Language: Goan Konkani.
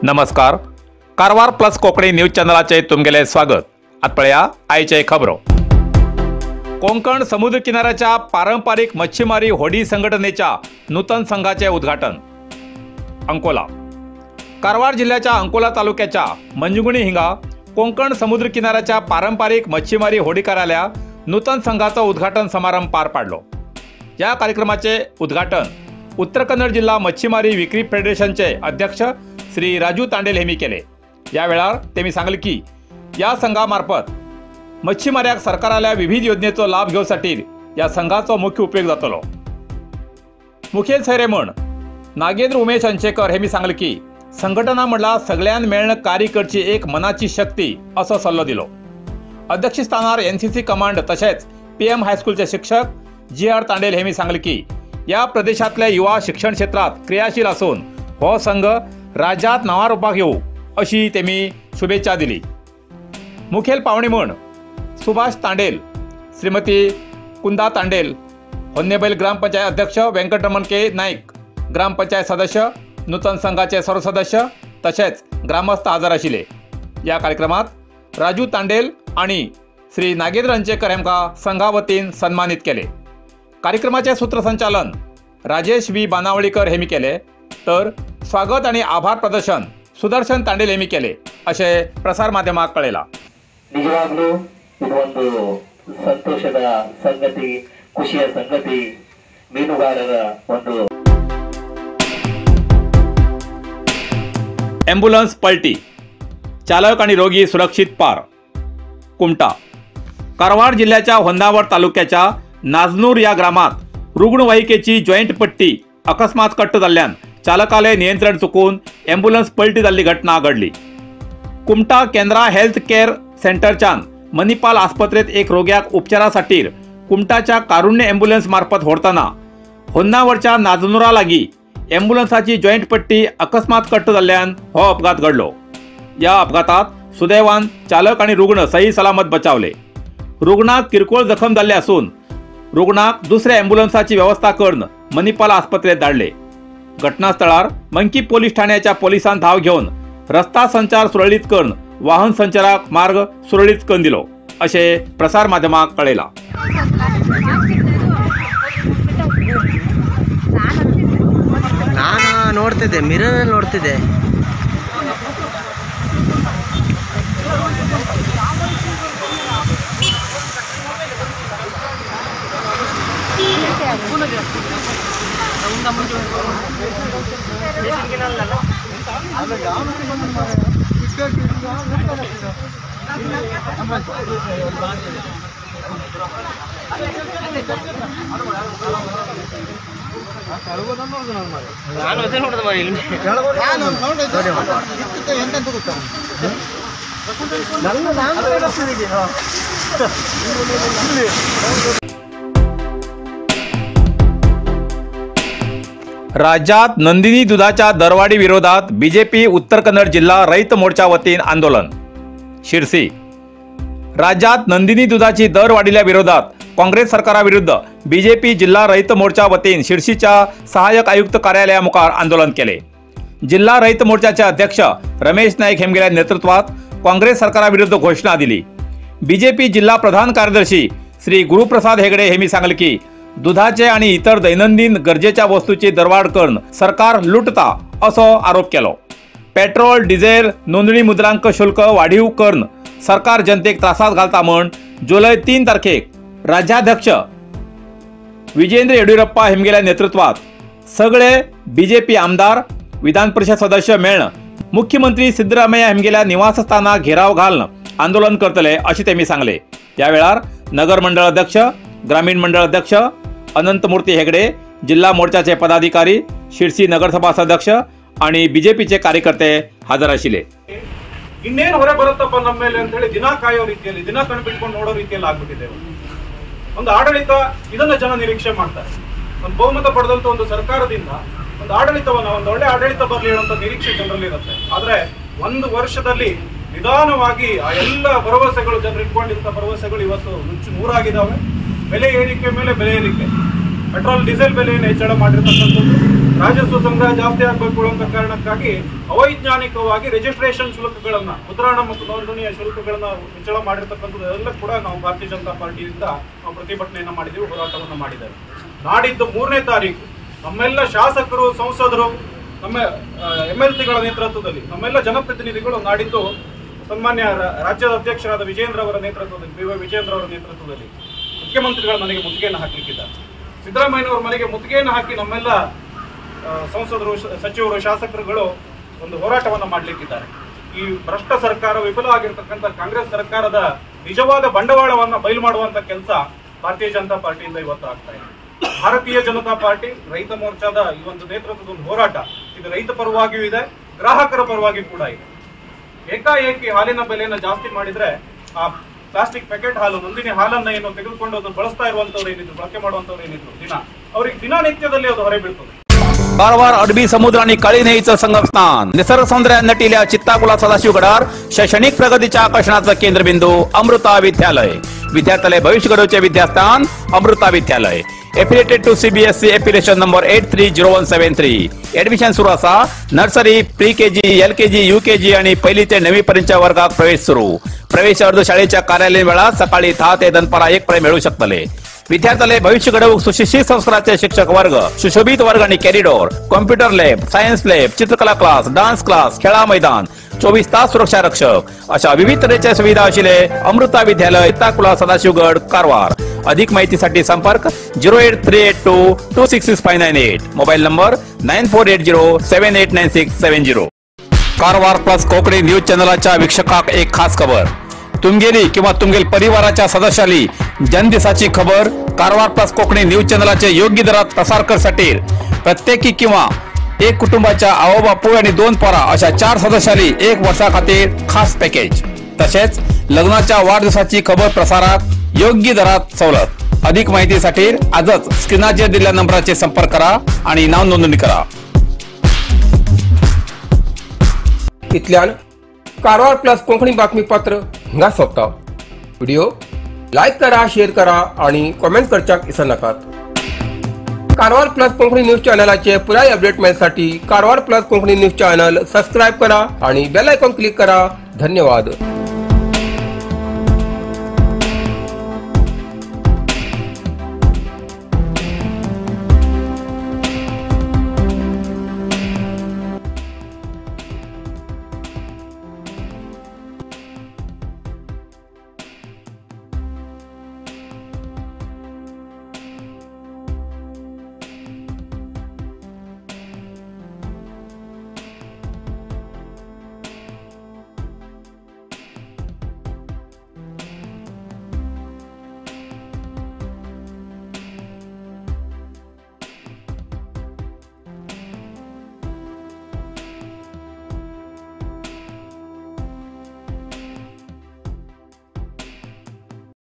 नमस्कार, कारवार प्लस कोंकणी न्यूज चॅनलाचे तुमगेले स्वागत। आत पळया आयचे खबरो। कोंकण समुद्र किनाऱ्याच्या पारंपरिक मच्छीमारी होडी संघटनेच्या नूतन संघाचे उद्घाटन। अंकोला कारवार जिल्ह्याच्या अंकोला तालुक्याच्या मंजुगुणी हिंगा कोंकण समुद्र किनाऱ्याच्या पारंपरिक मच्छीमारी होडीकाराल्या नूतन संघाचा उद्घाटन समारंभ पार पाडलो। या कार्यक्रमाचे उद्घाटन उत्तर कन्नड जिल्हा मच्छीमारी विक्री फेडरेशनचे अध्यक्ष श्री राजू तांडेल हेमी केले। या वेळार तेमी सांगले की या संघामार्फत मच्छीमाऱ्याक सरकाराल्या विविध योजनेचो लाभ घेवसाठी या संघाचो मुख्य उपयोग जातलो। मुखेल सोयरे म्हण नागेंद्र उमेश अंचेकर हेमी सांगले की संघटना म्हणला सगळ्यान मेळण कार्य करची एक मनाची शक्ती असो सल्लो दिलो। अध्यक्षस्थानार एनसीसी कमांड तशेंच पीएम हायस्कूलचे शिक्षक जी are Tandel हेमी सांगले की या प्रदेशातल्या युवा शिक्षण क्षेत्रात क्रियाशील असून हो संघ राज्यात नावारूपाक येऊ अशी तेमी शुभेच्छा दिली। मुखेल पावणे म्हण सुभाष तांडेल, श्रीमती कुंदा तांडेल, होन्नेबैल ग्रामपंचायत अध्यक्ष व्यंकटरमण के नाईक, ग्रामपंचायत सदस्य, नूतन संघाचे सर्व सदस्य तसेच ग्रामस्थ हजर आशिल्ले। या कार्यक्रमात राजू तांडेल आणि श्री नागेंद्र अंचेकर हेमका संघावतीन सन्मानित केले। कार्यक्रमाचे सूत्रसंचालन राजेश व्ही बानावळीकर हेमी केले, तर स्वागत आणि आभार प्रदर्शन सुदर्शन तांडेल हेमी केले असे प्रसार माध्यमाक कळेला। ನಿಜವಾಗ್ಲೂ ಇದು ಒಂದು ಸಂತೋಷದ ಸಂಗತಿ, ಖುಷಿಯ ಸಂಗತಿ। ಮೀನುಗಾರರ ಒಂದು ॲम्ब्युलन्स पलटी, चालक आणि रोगी सुरक्षित पार। कुमटा कारवार जिल्ह्याच्या होन्नावर तालुक्याच्या नाजनूर या ग्रामात रुग्णवाहिकेची जॉईंट पट्टी अकस्मात कट्ट जाल्ल्यान चालकाले नियंत्रण चुकून ॲम्ब्युलन्स पलटी जाल्ली घटना घडली। कुमटा केंद्रा हेल्थ केअर सेंटरच्यान मणिपाल आस्पत्रेत एक रोग्याक उपचारासाठी कुमटाच्या कारुण्य ॲम्ब्युलन्स मार्फत व्हरतना होन्नावरच्या नाजनुरा लागी ॲम्ब्युलन्साची जॉईंट पट्टी अकस्मात कट्ट जाल्ल्यान हो अपघात घडलो। या अपघातात सुदैवान चालक आणि रुग्ण सही सलामत बचावले। रुग्णाक किरकोळ जखम जाल्ले असून रुग्णाक दुसऱ्या ॲम्ब्युलन्साची व्यवस्था करून मणिपाल आस्पत्रेत धाडले। घटनास्थळार मंकी पोलीस ठाण्याच्या पोलिसान धाव घेवन रस्ता संचार सुरळीत करून वाहन संचाराक मार्ग सुरळीत करून दिलो असे प्रसार माध्यमाक कळेला। ನಾನು ನೋಡ್ತಿದ್ದೆ, ಮಿರರ್ ನೋಡ್ತಿದ್ದೆ। राज्यात नंदिनी दुधाच्या दरवाढी विरोधात बीजेपी उत्तर कन्नड जिल्हा रयत मोर्चा वतीन आंदोलन। शिरसी राज्यात नंदिनी दुधाची दर वाढील्या विरोधात काँग्रेस सरकाराविरुद्ध बीजेपी जिल्हा रयत मोर्चा वतीन शिरसीच्या सहाय्यक आयुक्त कार्यालयामुखार आंदोलन केले। जिल्हा रयत मोर्चाचे अध्यक्ष रमेश नाईक हेमगेल्या नेतृत्वात काँग्रेस सरकाराविरुद्ध घोषणा दिली। बीजेपी जिल्हा प्रधान कार्यदर्शी श्री गुरुप्रसाद हेगडे हेमी सांगले की दुधाचे आणि इतर दैनंदिन गरजेच्या वस्तूची दरवाढ करून सरकार लुटता असो आरोप केलो। पेट्रोल डिझेल नोंदणी मुद्रांक शुल्क वाढीव करून सरकार जनतेक त्रासात घालता म्हण जुलै 3 तारखेक राज्याध्यक्ष विजयेंद्र येडियुरप्पा हेमगेल्या नेतृत्वात सगळे बीजेपी आमदार विधान परिषद सदस्य मेळण मुख्यमंत्री सिद्धरामय्या हेमगेल्या निवासस्थानाक घेराव घालून आंदोलन करतले अशें तेमी सांगले। या वेळार नगर मंडळ अध्यक्ष, ग्रामीण मंडळ अध्यक्ष अनंतमूर्ती हेगडे, जिल्हा मोर्चाचे पदाधिकारी, शिरसी नगरसभा सदस्य आणि बीजेपीचे कार्यकर्ते हजर आशिल्ले। ಇನ್ನೇನು ಹೊರೆ ಬರುತ್ತಪ್ಪ ನಮ್ಮ ಮೇಲೆ ಅಂತ ಹೇಳಿ ದಿನ ಕಾಯೋ ರೀತಿಯಲ್ಲಿ, ದಿನ ಕಣ್ಬಿಟ್ಕೊಂಡು ನೋಡೋ ರೀತಿಯಲ್ಲಿ ಆಗ್ಬಿಟ್ಟಿದೆ. ಒಂದು ಆಡಳಿತ ಇದನ್ನ ಜನ ನಿರೀಕ್ಷೆ ಮಾಡ್ತಾರೆ. ಒಂದು ಬಹುಮತ ಪಡೆದಂತ ಒಂದು ಸರ್ಕಾರದಿಂದ ಒಂದು ಆಡಳಿತವನ್ನ, ಒಂದು ಒಳ್ಳೆ ಆಡಳಿತ ಬರಲಿ ಅನ್ನೋ ನಿರೀಕ್ಷೆ ಜನರಲ್ಲಿ ಇರುತ್ತೆ. ಆದ್ರೆ ಒಂದು ವರ್ಷದಲ್ಲಿ ನಿಧಾನವಾಗಿ ಆ ಎಲ್ಲ ಭರವಸೆಗಳು, ಜನರು ಇಟ್ಕೊಂಡಿದ್ದ ಭರವಸೆಗಳು ಇವತ್ತು ನುಚ್ಚು ನೂರಾಗಿದ್ದಾವೆ. ಬೆಲೆ ಏರಿಕೆ ಮೇಲೆ ಬೆಲೆ ಏರಿಕೆ, ಪೆಟ್ರೋಲ್ ಡೀಸೆಲ್ ಬೆಲೆಯನ್ನು ಹೆಚ್ಚಳ ಮಾಡಿರ್ತಕ್ಕಂಥದ್ದು, ರಾಜಸ್ವ ಸಂಗ್ರಹ ಜಾಸ್ತಿ ಆಗಬೇಕು ಅಂತ ಕಾರಣಕ್ಕಾಗಿ ಅವೈಜ್ಞಾನಿಕವಾಗಿ ರಿಜಿಸ್ಟ್ರೇಷನ್ ಶುಲ್ಕಗಳನ್ನ, ಮುದ್ರಣ ಮತ್ತು ನೋಂದಣಿಯ ಶುಲ್ಕಗಳನ್ನ ಹೆಚ್ಚಳ ಮಾಡಿರ್ತಕ್ಕಂಥದ್ದು ಎಲ್ಲ ಕೂಡ ನಾವು ಭಾರತೀಯ ಜನತಾ ಪಾರ್ಟಿಯಿಂದ ನಾವು ಪ್ರತಿಭಟನೆಯನ್ನ ಮಾಡಿದ್ದೀವಿ, ಹೋರಾಟವನ್ನು ಮಾಡಿದ್ದೇವೆ. ನಾಡಿದ್ದು 3ನೇ ತಾರೀಕು ನಮ್ಮೆಲ್ಲ ಶಾಸಕರು, ಸಂಸದರು, ನಮ್ಮ MLCಗಳ ನೇತೃತ್ವದಲ್ಲಿ ನಮ್ಮೆಲ್ಲ ಜನಪ್ರತಿನಿಧಿಗಳು ನಾಡಿದ್ದು ಸನ್ಮಾನ್ಯ ರಾಜ್ಯದ ಅಧ್ಯಕ್ಷರಾದ ವಿಜಯೇಂದ್ರ ಅವರ ನೇತೃತ್ವದಲ್ಲಿ, ಬಿ.ವೈ. ವಿಜಯೇಂದ್ರ ಅವರ ನೇತೃತ್ವದಲ್ಲಿ ಮುಖ್ಯಮಂತ್ರಿಗಳ ಮನೆಗೆ ಮುತ್ತಿಗೆಯನ್ನು ಹಾಕಲಿಕ್ಕಿದ್ದಾರೆ. ಸಿದ್ದರಾಮಯ್ಯನವರ ಮನೆಗೆ ಮುತ್ತಿಗೆಯನ್ನು ಹಾಕಿ ನಮ್ಮೆಲ್ಲ ಸಂಸದರು, ಸಚಿವರು, ಶಾಸಕರುಗಳು ಒಂದು ಹೋರಾಟವನ್ನು ಮಾಡಲಿಕ್ಕಿದ್ದಾರೆ. ಈ ಭ್ರಷ್ಟ ಸರ್ಕಾರ, ವಿಫಲ ಆಗಿರ್ತಕ್ಕಂಥ ಕಾಂಗ್ರೆಸ್ ಸರ್ಕಾರದ ನಿಜವಾದ ಬಂಡವಾಳವನ್ನು ಬಯಲು ಮಾಡುವಂತ ಕೆಲಸ ಭಾರತೀಯ ಜನತಾ ಪಾರ್ಟಿಯಿಂದ ಇವತ್ತು ಆಗ್ತಾ ಇದೆ. ಭಾರತೀಯ ಜನತಾ ಪಾರ್ಟಿ ರೈತ ಮೋರ್ಚಾದ ಈ ಒಂದು ನೇತೃತ್ವದ ಒಂದು ಹೋರಾಟ ಇದು ರೈತ ಪರವಾಗಿಯೂ ಇದೆ, ಗ್ರಾಹಕರ ಪರವಾಗಿಯೂ ಕೂಡ ಇದೆ. ಏಕಾಏಕಿ ಹಾಲಿನ ಬೆಲೆಯನ್ನು ಜಾಸ್ತಿ ಮಾಡಿದ್ರೆ ಆ ಪ್ಲಾಸ್ಟಿಕ್ ಪ್ಯಾಕೆಟ್ ಹಾಲು, ನಂದಿನಿ ಹಾಲನ್ನ ಏನು ತೆಗೆದುಕೊಂಡು ಅದನ್ನು ಬಳಸ್ತಾ ಇರುವಂತವ್ರು ಏನಿದ್ರು, ಬಳಕೆ ಮಾಡುವಂತವ್ರು ಏನಿದ್ರು ದಿನ ಅವ್ರಿಗೆ ದಿನನಿತ್ಯದಲ್ಲಿ ಅದು ಹೊರೆ ಬೀಳ್ತದೆ. कारवार अरबी समुद्र आणि काळी न्हंयेचं संगमस्थान, निसर्ग सौंदर्यान नटिल्या चित्ताकुला सदाशिवगडार शैक्षणिक प्रगतीच्या आकर्षणाचं केंद्रबिंदू अमृता विद्यालय. विद्यार्थ्याले भविष्य घडवचे विद्यास्थान Amrita Vidyalaya. Affiliated to CBSE affiliation number 830173. Admission सुरू आसा. Nursery, pre KG, LKG, UKG आणि पहिली ते 9वी पर्यंतच्या वर्गात प्रवेश सुरू. प्रवेश अर्ज शाळेच्या कार्यालयीन वेळात सकाळी 10 ते दनपारा 1 पर्यंत मिळू शकतले. विद्यार्थ्याले भविष्य घडवूक सुशिक्षित संस्काराचे शिक्षक वर्ग, सुशोभित वर्ग आणि corridor, computer lab, science lab, चित्रकला क्लास, डान्स क्लास, खेळा मैदान, 24 तास सुरक्षा रक्षक अशा विविध तऱ्हेच्या सुविधा आशिल्ले अमृता विद्यालय, चित्ताकुला, सदाशिवगड, कारवार. अधिक माहितीसाठी संपर्क 08382 266598, mobile number 9480789670. Karwar plus Konkani news चॅनलाच्या वीक्षकाक एक खास खबर. तुमगेली किंवा तुमगेल परिवाराच्या सदस्याली जनदिसाची खबर कारवार प्लस कोकणी न्यूज चॅनलाचे योग्य दरात प्रसार करसाठी प्रत्येकी किंवा एक कुटुंबाच्या आवो बापूय आणि 2 पोरा अशा 4 सदस्याली 1 वर्षा खातीर खास पॅकेज. तसेच लग्नाच्या वाढदिवसाची खबर प्रसारात योग्य दरात सवलत. अधिक माहितीसाठी आजच स्क्रीनाचेर दिलेल्या नंबराचे संपर्क करा आणि नाव नोंदणी करा. इतल्यान कारवार प्लस कोंकणी बातमीपत्र हांगा सोंपता. व्हिडिओ लायक करा, शेअर करा आणि कॉमेंट करच्याक विसरनाकात. कारवार प्लस कोंकणी न्यूज चॅनलाचे पुराय update मेळसाठी Karwar plus Konkani news channel subscribe करा आणि बेल आयकॉन क्लिक करा. धन्यवाद.